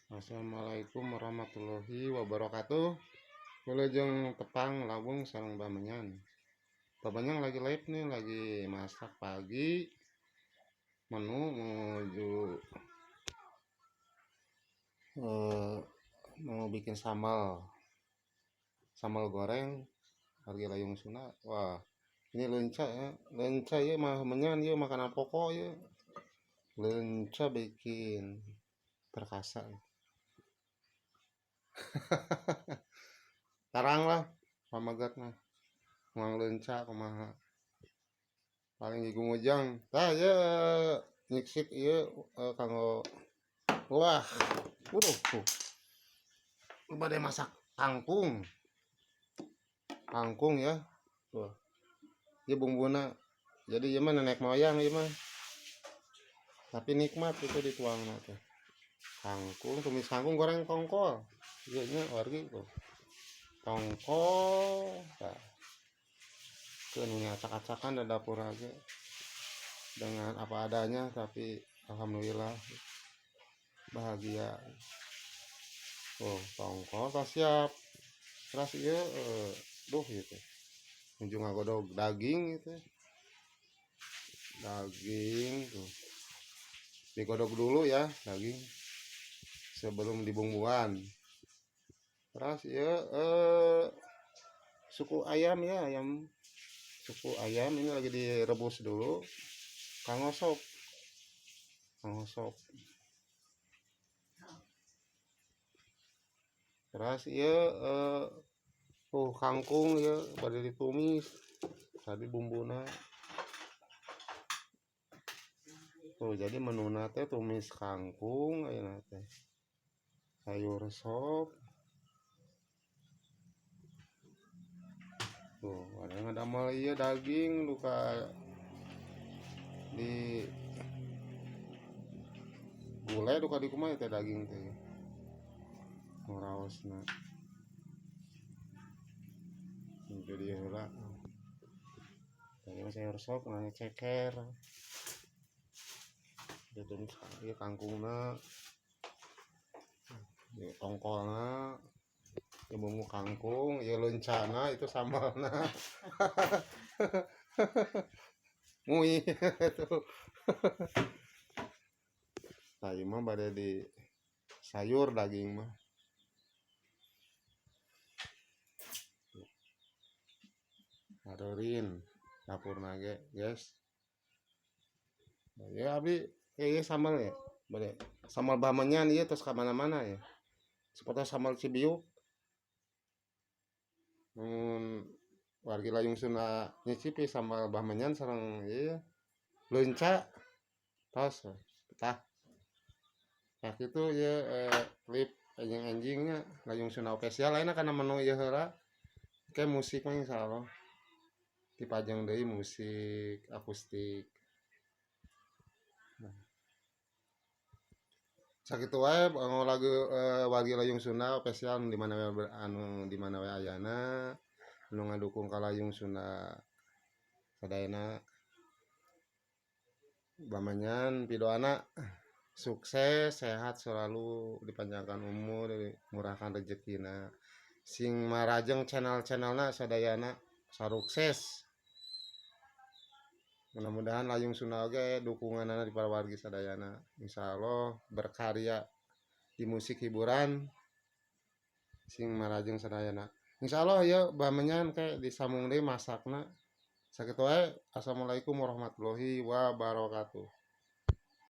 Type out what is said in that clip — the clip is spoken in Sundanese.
Assalamualaikum warahmatullahi wabarakatuh. Wilujeng tepang lawung sareng Bamenyan. Bamenyan lagi live nih, lagi masak pagi. Menu menuju mau bikin sambal. Sambal goreng harga layung Sunda. Wah, ini leunca ya. Leunca ya mah menyan ya makanan pokok ya. Leunca bikin perkasa. Tarang lah pamagat mah. Mang leunca kumaha. Paling digumujang. Tah ya nyiksik ieu kanggo wah. Waduh tuh. Bade masak kangkung. Kangkung ya. Tuh. Ieu bumbuna. Jadi ieu mah nenek moyang ieu mah. Tapi nikmat itu dituangna teh. Kangkung, tumis kangkung goreng tongkol. Ieu nya wargi tuh. Tongkol. Tah. Keun ini acak-acakan di dapur aja. Dengan apa adanya tapi alhamdulillah bahagia. Oh, tongkol tas siap. Terus ieu duh gitu. Nuju ngagodog daging gitu. Daging tuh. Digodog dulu ya daging sebelum dibumbuan. Terus ya suku ayam ya, ayam suku ayam ini lagi direbus dulu. Kanggo sop. Kanggo sop. Terus ya kangkung ya pada ditumis tadi bumbuna. Tuh jadi menuna teh tumis kangkung ayeuna teh. Sayur sop. Tuh, ada yang ngadamel ieu daging duka di gulai duka di kumaha teh daging teh. Nu raosna. Jadi heula. Tadi mah sayur sop ngan ceker. Ditumis ieu kangkungna. Ieu tongkolna. Ieu bumbu kangkung, ieu leuncana itu sambalna. Mui itu. Tah ieu mah bade di sayur daging mah. Ngarurin dapurna ge, guys. Ya abdi ieu sambal ya. Bade sambal bamenyan ieu tos ka mana-mana ya. Seperti sambal Cibiuk. Mun wargi layung Sunda nyicipi sambal bamenyan sareng ieu leunca tos tah. Tah kitu ieu klip anjing-anjingnya layung Sunda official lainna kana menu ieu heula. Ke musik mah insyaallah dipajang deui musik akustik. Nah. Sakitu wae lagu wargi layung Sunda official di mana we anu di mana we ayana anu ngadukung ka layung Sunda sadayana. Bamenyan pidoana sukses, sehat selalu, dipanjangkan umur, dimurahkan rezekina. Sing marajeng channel-channelna sadayana sarukses. Mudah-mudahan layung Sunda oge dukunganana di para wargi sadayana. Insyaallah berkarya di musik hiburan sing marajeng sadayana. Insyaallah ya bamenyan ke disambung deui masakna. Sakitu wae. Assalamualaikum warahmatullahi wabarakatuh.